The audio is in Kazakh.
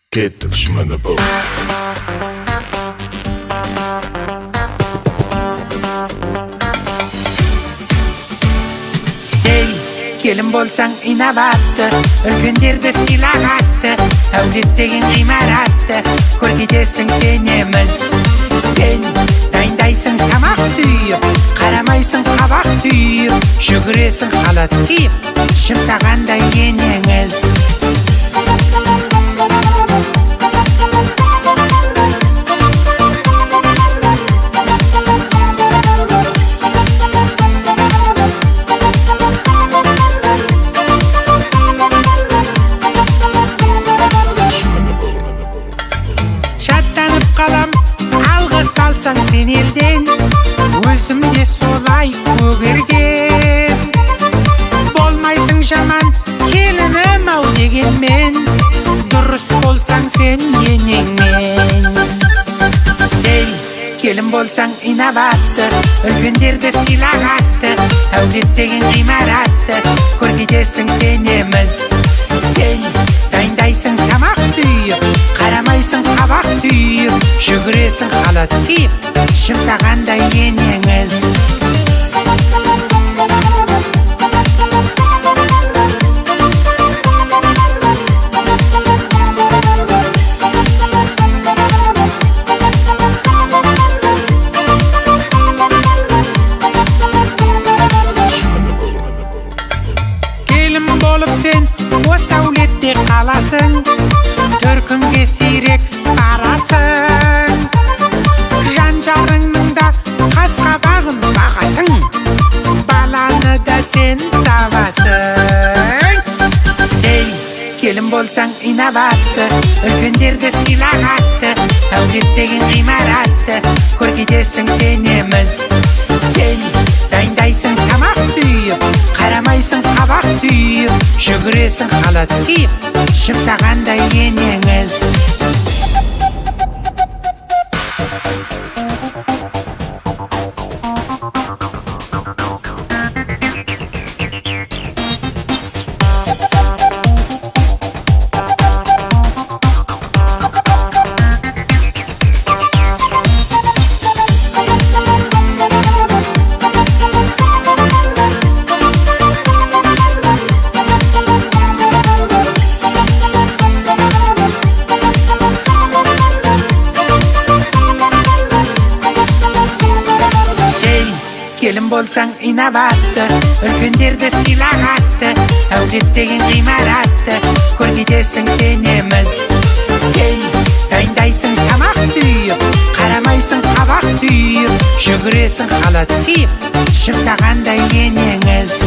Кеттік. Сен келін болсаң инабатты, үлкендерді сыйлағатты, әулет деген ғимаратты көркейтесің, сенеміз. Сен дайындайсың тамақ түйіп, қарамайсың қабақ түйіп, жүгіресің халат киіп, жұмсағандай енеңіз. Шаттанып қалам алғыс алсаң сен елден, өзім де солай көгерген. Болмайсың жаман келінім ау дегенмен, дұрыс болсаң сен енеңмен. Сен келін болсаң инабатты, үлкендерді сыйлағатты, әулет деген ғимаратты көркейтесің, сенеміз. Сен дайындайсың тамақ түйіп, қарамайсың қабақ түйіп, жүгіресің халат киіп, жұмсағандай енеңіз. Келін болып сен осы әулетте қаласың, төркінге сирек барасың, жан жарыңның да қас қабағын бағасың, баланы да сен табасың. Сен келін болсаң инабатты, үлкендерді сыйлағатты, әулет деген ғимаратты көркейтесің, сенеміз. Сен дайындайсың тамақ түйіп, қарамайсың қабақ түйіп, жүгіресің халат киіп, жұмсағандай енеңіз. Сен келін болсаң инабатты, үлкендерді сыйлағатты, әулет деген ғимаратты көркейтесің, сенеміз. Сен дайындайсың тамақ түйіп, қарамайсың қабақ түйіп, жүгіресің халат киіп, жұмсағандай енеңіз.